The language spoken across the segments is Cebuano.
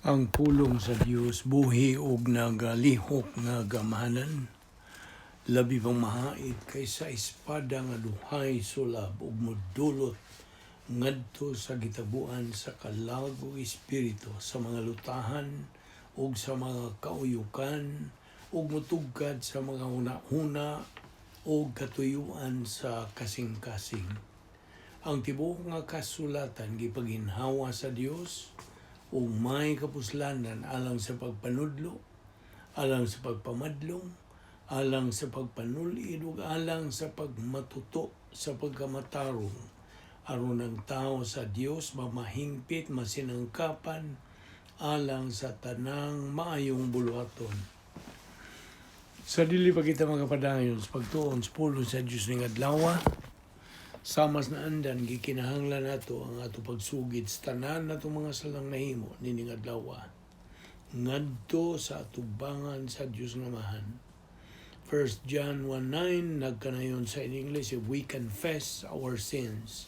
Ang pulong sa Dios buhi ug nagalihok nga gamhanan, labi pang mahait kaysa espada nga duhay sulab ug modulot ngadto sa gitabuan sa kalag ug espiritu, sa mga lutahan ug sa mga kauyukan, ug motugkad sa mga hunahuna ug katuyuan sa kasing-kasing. Ang tibuok nga kasulatan gipaginhawa sa Dios ug may kapuslanan alang sa pagpanudlo, alang sa pagpamadlong, alang sa pagpanulid ug alang sa pagmatuto sa pagkamatarong, aron ang tao sa Dios mamahingpit, masinangkapan alang sa tanang maayong buluhaton. Sa dili pa kita makapadayon sa pagtuon sa pulong sa Dios ning adlaw, samas na andan, gikinahanglan nato ang ato pagsugid sa tanan natong mga salang nahimo nining adlaw ngadto sa atubangan sa Dios nga Amahan. 1 John 1:9 nagkanayon sa in English, "If we confess our sins,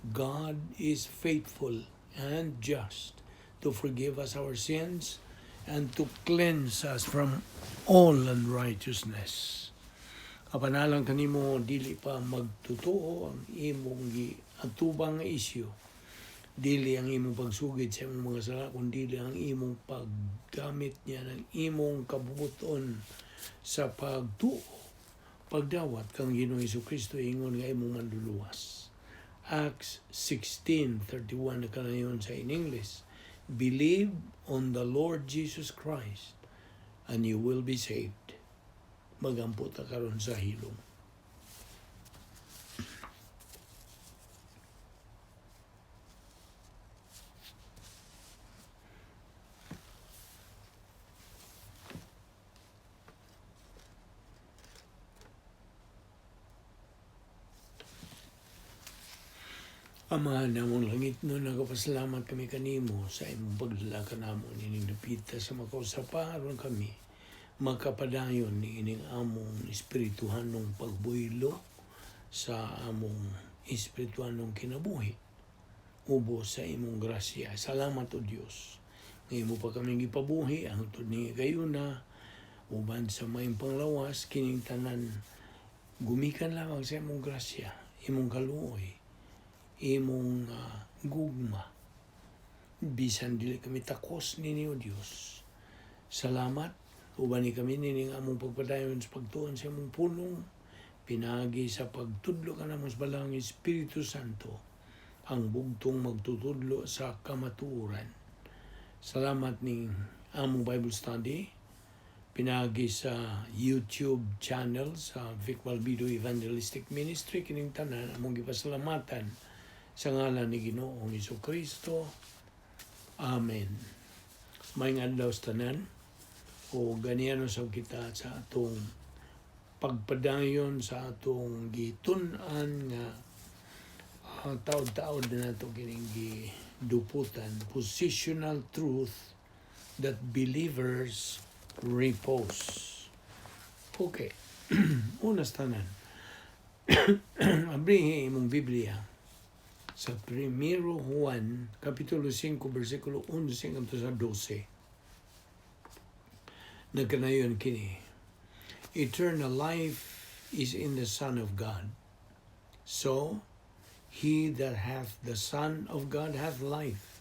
God is faithful and just to forgive us our sins and to cleanse us from all unrighteousness." Apan alang kanimo dili pa magtotoo ang imong giatubang nga isyu, dili ang imong pagsugid sa imong mga sala, kun dili ang imong paggamit niya ng imong kabubuton sa pagtuo, pagdawat kang Ginoong Kristo ingon nga imong manluluwas. Acts 16:31 nakanayon sa in English, "Believe on the Lord Jesus Christ and you will be saved." Magampo ta karon sa hilom. Ama namong langitnon, nagapasalamat kami kanimo sa imong pagdala kanamo nining dapita sa makausapa aron kami makapadayon ni ining among espirituhanong pagbuylo sa among espirituhanong kinabuhi ubos sa imong grasya. Salamat, O Dios, nga imo pa kami gipabuhi hangtod ni gayuna uban sa maayong panglawas. Kining tanan gumikan lamang sa imong grasya, imong kaluoy, imong gugma. Bisan dili kami takos nini, O Dios. Salamat. Uban ni kami nining among pagpadayon sa pagtuon sa imong pulong pinaagi sa pagtudlo kanamo sa Balaang Espiritu Santo, ang bugtong magtutudlo sa kamatuoran. Salamat ning among Bible study pinaagi sa YouTube channel sa Vic Balbido Evangelistic Ministry. Kining tanan among gipasalamatan sa ngalan ni Ginoong Kristo. Amen. Maayong adlaw sa tanan o ganiano sa kita sa atong pagpadayon sa atong gitun-an nga taod-taod na nato kining giduputan, positional truth that believers repose. Okay. Una sa tanan, abrihi imong Biblia sa Primero Juan, Kapitulo 5, versikulo 11 hanggang sa 12. Nagkanayon kini, "Eternal life is in the Son of God. So, he that hath the Son of God hath life.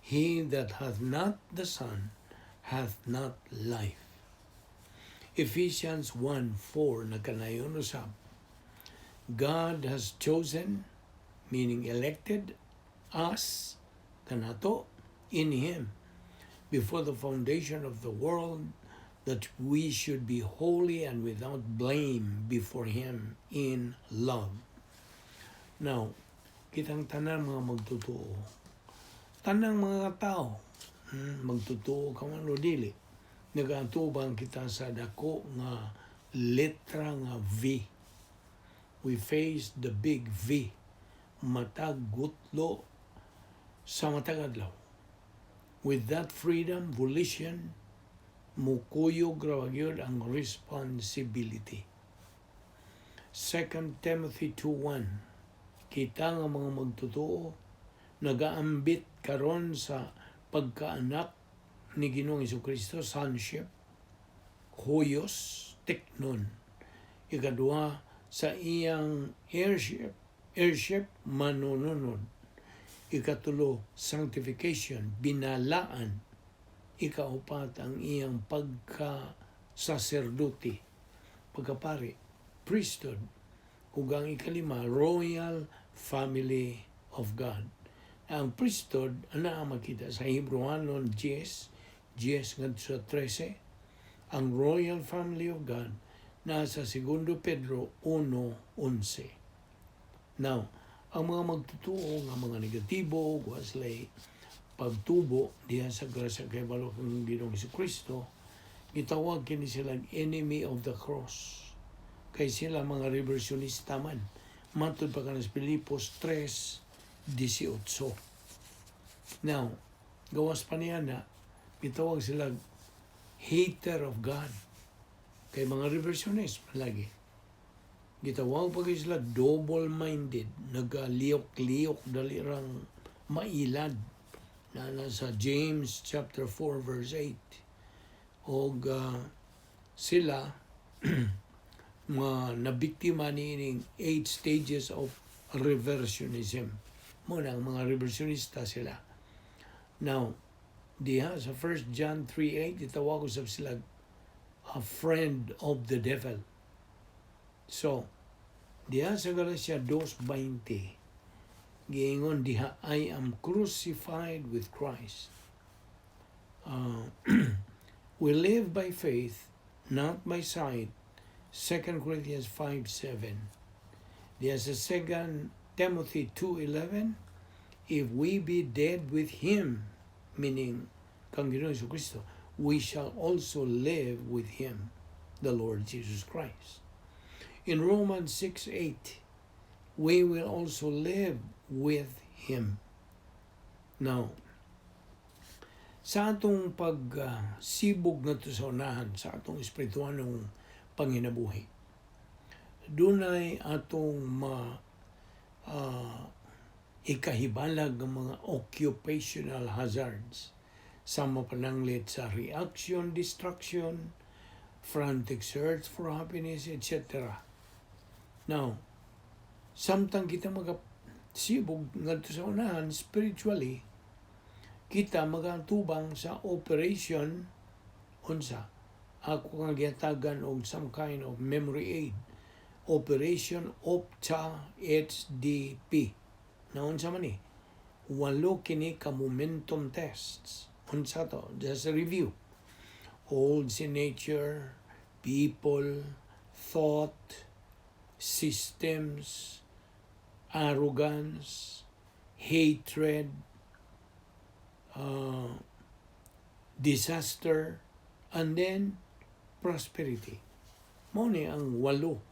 He that hath not the Son hath not life." Ephesians 1:4 nagkanayon usab, "God has chosen," meaning elected, "us," kanato, "in Him before the foundation of the world, that we should be holy and without blame before Him in love." Now, kitang tanan mga magtotoo, tanang mga tao, magtotoo ka man o dili, nagaatubang kita sa dako nga letra nga V. We face the big V. Matag gutlo sa matag adlaw. With that freedom, volition, mukuyog ra gyud ang responsibility. 2 Timothy 2:1. Kita nga mga magtotoo nagaambit karon sa pagkaanak ni Ginoong Kristo, sonship, huios teknon. Ikaduha, sa iyang heirship, heirship, manununod. Ikatulo, sanctification, binalaan. Ikaupat, ang iyang pagka-saserdote, pagkapari, priesthood. Ug ang ikalima, royal family of God. Ang priesthood, ana ang makita sa Hebrewanon 10, 10 ngadto sa 13. Ang royal family of God nasa Segundo Pedro 1:11. Now, ang mga magtutuo nga mga negatibo, wa sila pagtubo diha sa grasya kahibalo kang Ginoong Kristo, gitawag kini sila enemy of the cross. Kay sila mga reversionista man. Matod pa kanas Filipos 3:18. Now, gawas pa niya na, gitawag sila hater of God. Kay mga reversionist palagi. Gitawag pa kayo sila double-minded, nagaliyok-liyok, dali rang mailad. Na nasa James chapter 4 verse 8. Og sila mga nabiktima ni eight stages of reversionism. Muna ang mga reversionista sila. Now, diha sa 1 John 3:8, gitawag usab sila a friend of the devil. So, diha sa Galatia 2:20, giingon diha, "I am crucified with Christ." We live by faith, not by sight. 2 Corinthians 5:7. Diha sa 2 Timothy 2:11, if we be dead with Him, meaning kang Ginoong Kristo, we shall also live with Him, the Lord Jesus Christ. In Romans 6:8, we will also live with Him. Now, sa atong pagsibog ngadto sa unahan, sa atong espirituanong panginabuhi, dunay atong ma ikahibalag ng mga occupational hazards sa mapananglit sa reaction, destruction, frantic search for happiness, etc. Now, samtang kita magasibog ngadto sa unahan spiritually, kita magatubang sa operation unsa ako nga gihatagan og some kind of memory aid, Operation OPTA HDP. Na unsa man ni? Walo kini ka momentum tests. Unsa to? Just a review: old sin nature, people, thought, systems, arrogance, hatred, disaster, and then prosperity. Mao ni ang walo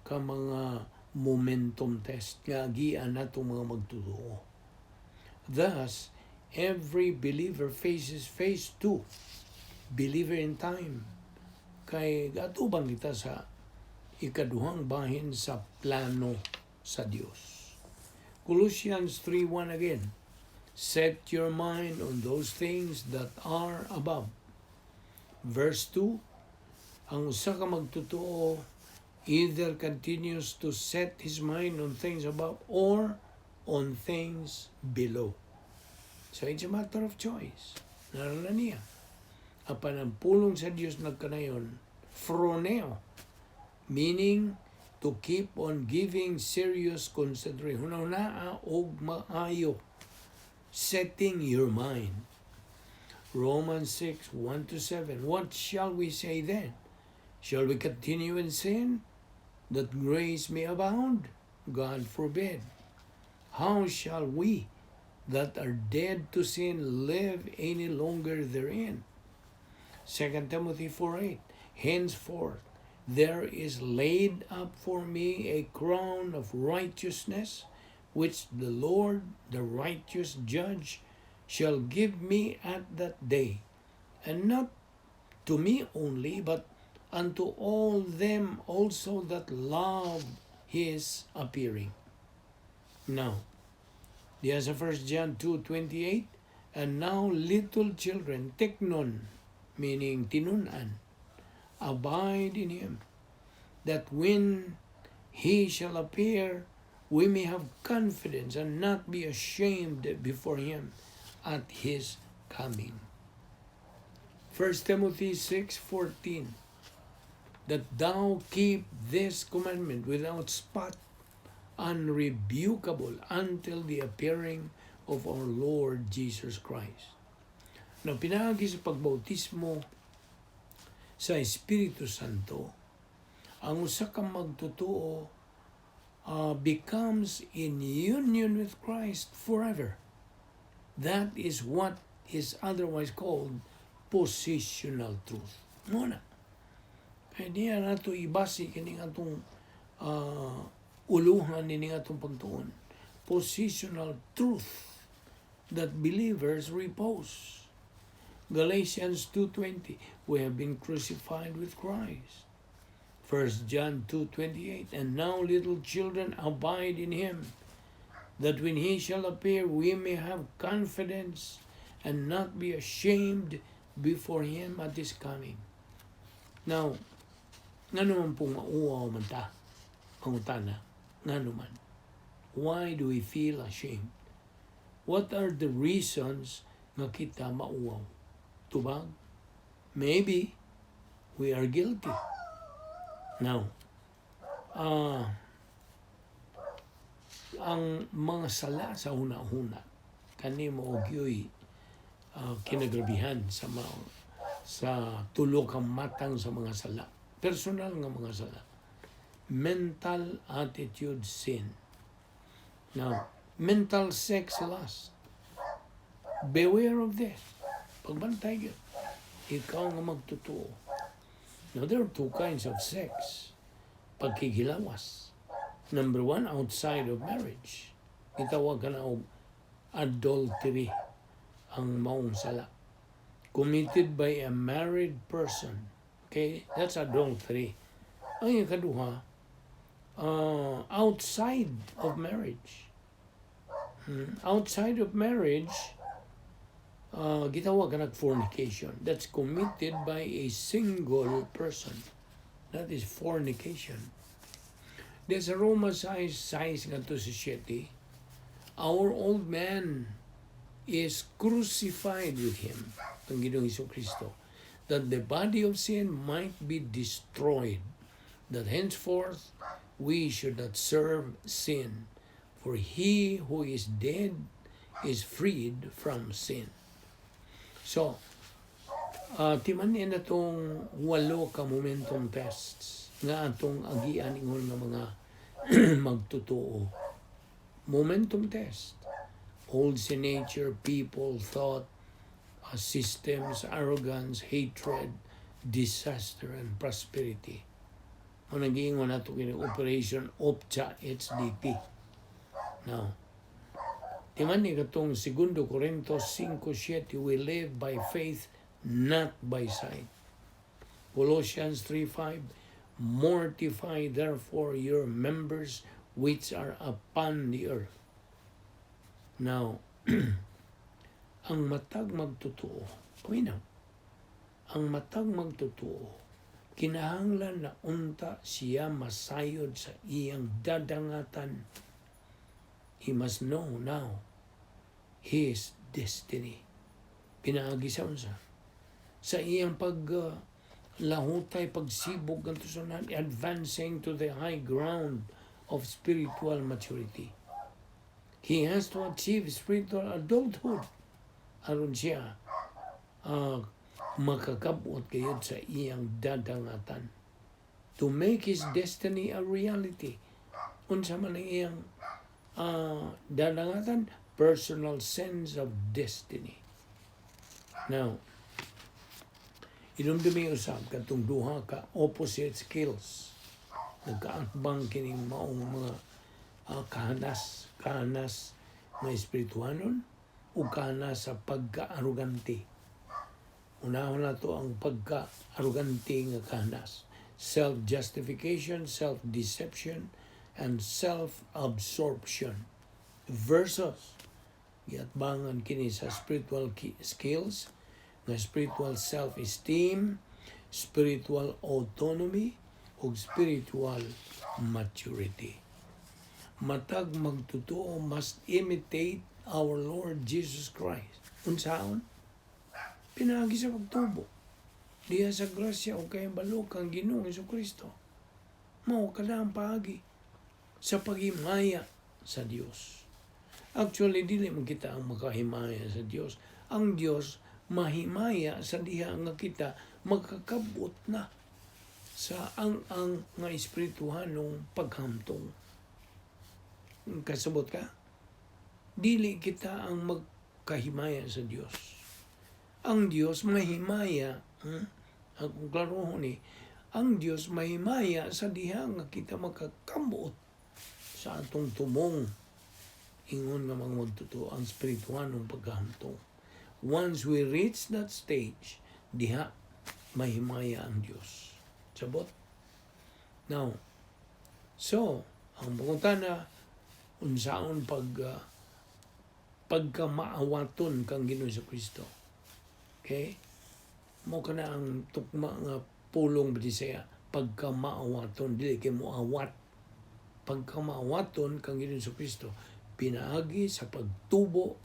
ka mga momentum test nga agian nato mga magtutoo. Thus, every believer faces phase 2, believer in time. Kay gatubang kita sa ikaduhang bahin sa plano sa Dios. Colossians 3:1 again. "Set your mind on those things that are above." Verse 2, ang usa ka magtotoo either continues to set his mind on things above or on things below. So it's a matter of choice. Naroon na niya. Apan ang pulong sa Dios nagkanayon, phroneo, meaning to keep on giving serious consideration. Hunahunaa og maayo. Setting your mind. Romans 6, 1 to 7. What shall we say then? Shall we continue in sin that grace may abound? God forbid. How shall we that are dead to sin live any longer therein? 2 Timothy 4:8. Henceforth there is laid up for me a crown of righteousness, which the Lord, the righteous judge, shall give me at that day, and not to me only, but unto all them also that love his appearing. Now, diya sa 1 John 2:28, And now, little children, teknon, meaning tinun-an, abide in him, that when he shall appear, we may have confidence and not be ashamed before him at his coming. 1 Timothy 6:14, that thou keep this commandment without spot, unrebukable, until the appearing of our Lord Jesus Christ. Now, pinaagi sa pagbautismo sa Espiritu Santo, ang usa ka magtotoo becomes in union with Christ forever. That is what is otherwise called positional truth. Mao na. Kaya diya nato ibasi kining atong uluhan nining atong pagtuon. Positional truth that believers repose. Galatians 2:20, we have been crucified with Christ. 1 John 2:28, and now, little children, abide in him, that when he shall appear, we may have confidence and not be ashamed before him at his coming. Now, ngano man pong mauwaw man ta? Pangutana, ngano man? Why do we feel ashamed? What are the reasons nga kita mauwaw? Tubag? Maybe we are guilty. Now, ang mga sala sa huna-huna, kani mao gyoy kinagrabihan sa tulo ka matang sa mga sala. Personal nga mga sala. Mental attitude sin. Now, mental sex lust. Beware of this. Pagbantay gyud. Ikaw nga magtotoo. Now, there are two kinds of sex. Pagkikilawas. Number one, outside of marriage. Gitawag kana og adultery ang maong sala. Committed by a married person. Okay? That's adultery. Ang ikaduha, outside of marriage. Outside of marriage, gitawag ka fornication. That's committed by a single person. That is fornication. There's a Roma 6, 6 ngadto sa 7. Our old man is crucified with him, ang Ginoong Hesus Kristo, that the body of sin might be destroyed, that henceforth we should not serve sin, for he who is dead is freed from sin. So, timan-i natong walo ka momentum tests nga atong agian ingon nga mga magtotoo. Momentum test. Old sin nature, people, thought, systems, arrogance, hatred, disaster, and prosperity. Ang nagiingon nato kini Operation OPCHA HDP. Now, timan-i katong Segundo Corintos 5:7, we live by faith, not by sight. Colossians 3:5, mortify therefore your members which are upon the earth. Now, ang matag magtotoo, paminaw, ang matag magtotoo, kinahanglan na unta siya masayod sa iyang dadangatan. He must know now his destiny. Pinaagi sa unsa? Sa iyang pag lahutay, pagsibog ngadto sa unahan, advancing to the high ground of spiritual maturity. He has to achieve spiritual adulthood aron siya makakabot gayud sa iyang dadangatan. To make his destiny a reality. Unsa man ang iyang dadangatan? Personal sense of destiny. Now, inumdumi usab katong duha ka opposite skills. Nagkaatbang kining maong mga kahanas, kahanas nga espirituhanon o kahanas sa pagka-arugante. Unahon nato ang pagka-arugante nga kahanas. Self-justification, self-deception, and self-absorption versus Giatbangan kini sa spiritual skills, nga spiritual self-esteem, spiritual autonomy, ug spiritual maturity. Matag magtotoo must imitate our Lord Jesus Christ. Unsaon? Pinaagi sa pagtubo diha sa grasya o kahibalo kang Ginoong Kristo. Mao kana ang paagi sa paghimaya sa Dios. Actually, dili man kita ang makahimaya sa Dios. Ang Dios mahimaya sa diha nga kita magkakabot na sa ang nga espirituhanong paghamtong. Kasabot ka? Dili kita ang magkahimaya sa Dios. Ang Dios mahimaya, Akong klarohon ni, ang Dios mahimaya sa diha nga kita makakabot sa atong tumong ingon nga mga magtotoo ang espirituhanong pagkahamtong. Once we reach that stage, diha mahimaya ang Dios. Sabot? Now, so, ang pangutana, unsaon pagka maawaton kang Ginoo sa Kristo. Okay? Mao kana ang tukma nga pulong Bisaya, pagka maawaton, dili kay moawat. Pagka maawaton kang Ginoo sa Kristo, pinaagi sa pagtubo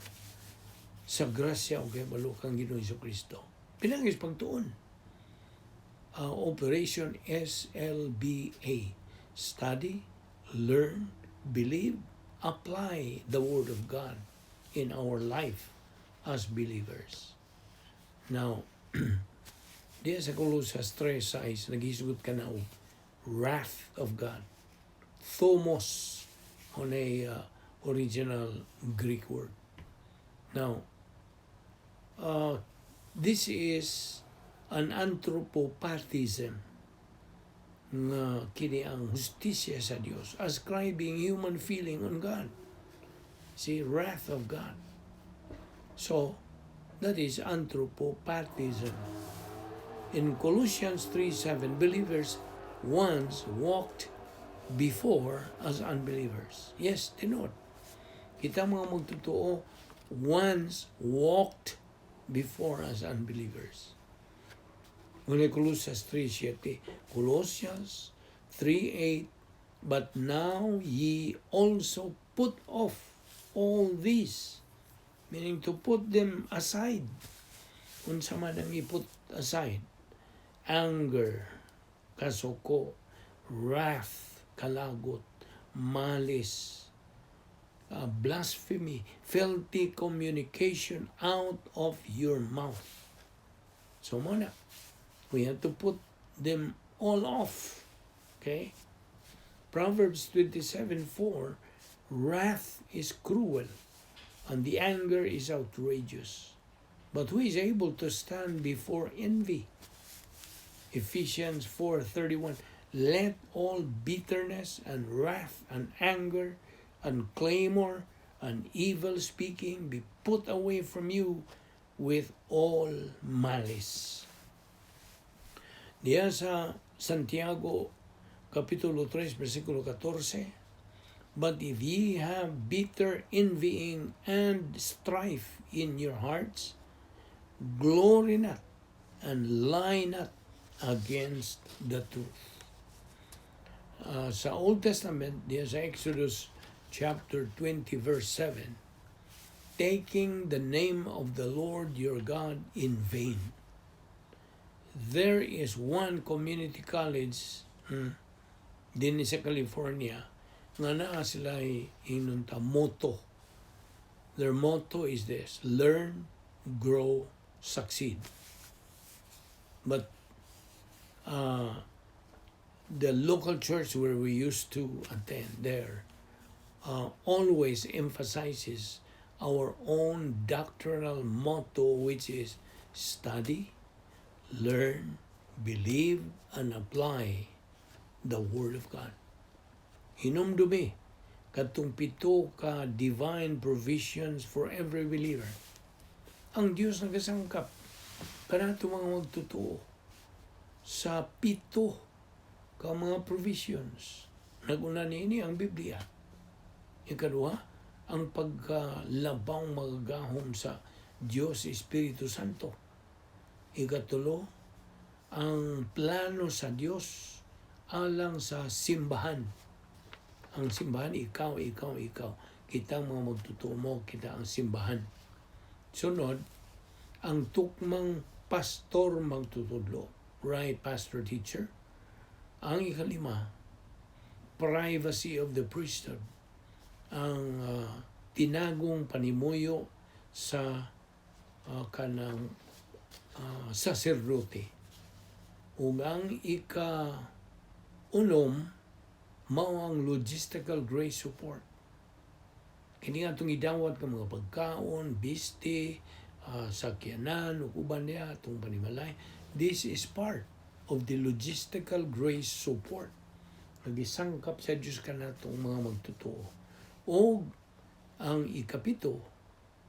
sa grasya o kahibalo kang Ginoo Kristo. Pinaagi sa pagtuon. Operation SLBA. Study, learn, believe, apply the Word of God in our life as believers. Now, diya sa Colossus 3:6, naghisgot ka na og wrath of God. Thumos on a original Greek word. Now, this is an anthropopathism nga kini ang hustisya sa Dios, ascribing human feeling on God. See, wrath of God. So, that is anthropopathism. In Colossians 3:7, believers once walked before as unbelievers. Yes, tinuod. Kita mga magtotoo once walked before as unbelievers. Ngunit Colossians 3:7, Colossians 3:8, "But now ye also put off all these," meaning to put them aside. Unsa man ang i-put aside? Anger, kasuko, wrath, kalagot, malice, blasphemy, filthy communication out of your mouth. So mao na, we have to put them all off. Okay? Proverbs 27:4, "Wrath is cruel and the anger is outrageous. But who is able to stand before envy?" Ephesians 4:31, "Let all bitterness and wrath and anger and clamor and evil speaking be put away from you with all malice." Diya sa Santiago Kapitulo 3 versikulo 14, "But if ye have bitter envying and strife in your hearts, glory not and lie not against the truth." Sa Old Testament, diya sa Exodus chapter 20 verse 7, "Taking the name of the Lord your God in vain." There is one community college din sa California nga naa sila inunta motto. Their motto is this: "Learn, grow, succeed." But the local church where we used to attend there always emphasizes our own doctrinal motto, which is study, learn, believe, and apply the Word of God. Hinumdumi, katong pito ka divine provisions for every believer. Ang Diyos nagasangkap kanato mga magtotoo sa pito ka mga provisions. Naguna niini ang Biblia. Ikaduha, ang pagkalabaw magagahom sa Dios Espiritu Santo. Ikatulo, ang plano sa Dios alang sa simbahan. Ang simbahan, ikaw, ikaw, ikaw. Kita ang mga magtotoo mo, kita ang simbahan. Sunod, ang tukmang pastor magtutudlo. Right pastor teacher. Ang ikalima, privacy of the priesthood. Ang tinagong panimuyo sa kanang saserdote. Ug ang ika unom mao ang logistical grace support. Kini nga atong idawat ng mga pagkaon, biste, sakyanan, ug uban niya atong panimalay. This is part of the logistical grace support. Nagisangkap sa Diyos kanatong mga magtotoo. O ang ikapito,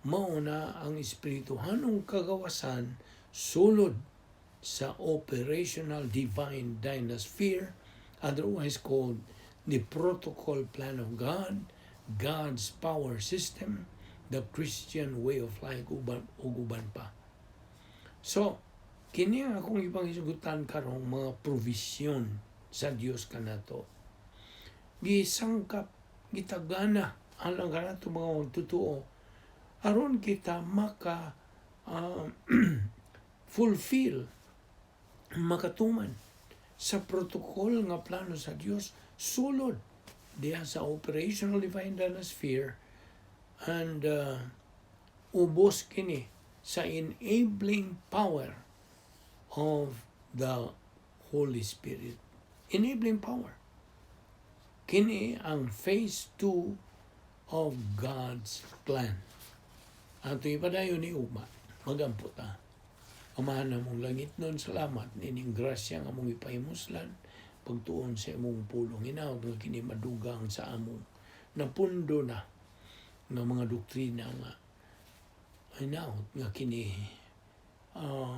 mao na ang espirituhanong kagawasan sulod sa operational divine dynasphere, otherwise called the protocol plan of God, God's power system, the Christian way of life, uban, ug uban pa. So, kini ang akong ipanghisgutan karong mga provision sa Dios kanato. Gisangkap, gitagana alang kanato mga magtotoo aron kita maka fulfill, makatuman sa protocol nga plano sa Dios sulod diha sa operational divine sphere and ubos kini sa enabling power of the Holy Spirit. Enabling power. Kini ang phase 2 of God's plan. Ato ipadayon ni ugma. Magampo ta. Amahan namong langitnon, salamat nining grasya nga among ipahimuslan pagtuon sa imong pulong. Hinaot nga kini madugang sa among napundo na nga mga doktrina nga hinaot nga kini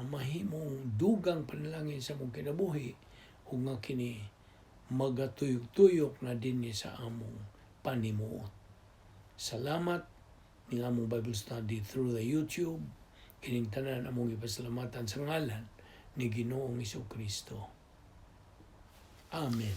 mahimong dugang panalangin sa among kinabuhi ug nga kini magatuyok-tuyok na dinhi sa among panimuot. Salamat ning among Bible study through the YouTube. Kining tanan among ipasalamatan sa ngalan ni Ginoong Kristo. Amen.